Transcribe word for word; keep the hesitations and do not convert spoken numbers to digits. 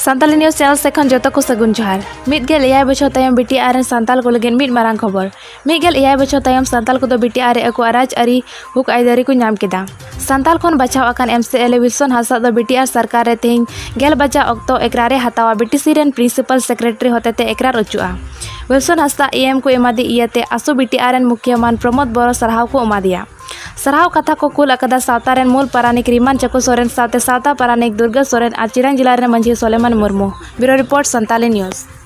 Santali news channel ᱥᱮᱫ ᱠᱷᱚᱱ ᱡᱚᱛᱚ ᱠᱚ ᱥᱟᱹᱜᱩᱱ ᱡᱚᱦᱟᱨ᱾ ᱢᱤᱫ ᱜᱮᱞ ᱮᱭᱟᱭ ᱵᱚᱪᱷᱚᱨ ᱛᱟᱭᱚᱢ ᱵᱤᱴᱤᱟᱨ ᱨᱮᱱ ᱥᱟᱱᱛᱟᱞ ᱠᱚ ᱞᱟᱹᱜᱤᱫ ᱢᱤᱫ ᱢᱟᱨᱟᱝ ᱠᱷᱚᱵᱚᱨ᱾ ᱢᱤᱫ ᱜᱮᱞ ᱮᱭᱟᱭ ᱵᱚᱪᱷᱚᱨ ᱛᱟᱭᱚᱢ ᱥᱟᱱᱛᱟᱞ ᱠᱚᱫᱚ ᱵᱤᱴᱤᱟᱨ ᱨᱮ ᱟᱠᱚᱣᱟᱜ ᱨᱟᱡᱽ ᱟᱹᱨᱤ ᱦᱩᱠ ᱟᱹᱭᱫᱟᱹᱨᱤ ᱠᱚ ᱧᱟᱢ ᱠᱮᱫᱟ᱾ ᱥᱟᱱᱛᱟᱞ ᱠᱷᱚᱱ ᱵᱟᱪᱷᱟᱣ ᱟᱠᱟᱱ ᱮᱢᱥᱤᱮᱞᱮ ᱣᱤᱞᱥᱚᱱ ᱦᱟᱸᱥᱫᱟ ᱫᱚ ᱵᱤᱴᱤᱟᱨ ᱥᱚᱨᱠᱟᱨ ᱨᱮ ᱛᱮᱦᱮᱧ ᱜᱮᱞ ᱵᱟᱡᱟ ᱚᱠᱛᱚ ᱮᱠᱨᱟᱨ ᱮ ᱦᱟᱛᱟᱣᱟ᱾ ᱵᱤᱴᱤᱥᱤ ᱨᱮᱱ ᱯᱨᱤᱱᱥᱤᱯᱟᱞ ᱥᱮᱠᱨᱮᱴᱟᱨᱤ ᱦᱚᱛᱮᱛᱮ ᱮᱠᱨᱟᱨ ᱚᱪᱚᱜᱼᱟ᱾ ᱣᱤᱞᱥᱚᱱ ᱦᱟᱸᱥᱫᱟ ᱮᱢ ᱠᱚ ᱮᱢᱟᱫᱮ ᱤᱭᱟᱹᱛᱮ ᱟᱥᱩ ᱵᱤᱴᱤᱟᱨ ᱨᱮᱱ ᱢᱩᱠᱷᱤᱭᱟᱹ ᱢᱟᱱ ᱯᱨᱚᱢᱳᱫ ᱵᱚᱨᱚ ᱥᱟᱨᱦᱟᱣ ᱠᱚ ᱮᱢᱟᱫᱮᱭᱟ᱾ ᱥᱟᱨᱦᱟᱣ ᱠᱟᱛᱷᱟ ᱠᱚ ᱠᱩᱞ ᱟᱠᱟᱫᱟ ᱥᱟᱶᱛᱟ ᱨᱮᱱ ᱢᱩᱞ ᱯᱟᱨᱟᱱᱤᱠ ᱨᱤᱢᱟᱱ ᱪᱟᱠᱚ ᱥᱚᱨᱮᱱ ᱥᱟᱶᱛᱮ ᱥᱟᱶᱛᱟ ᱯᱟᱨᱟᱱᱤᱠ ᱫᱩᱨᱜᱟᱹ ᱥᱚᱨᱮᱱ ᱟᱨ ᱪᱤᱨᱟᱝ ᱡᱮᱞᱟ ᱨᱮᱱ ᱢᱟᱹᱡᱷᱤ Soleman Murmu. Bureau report, Santali news.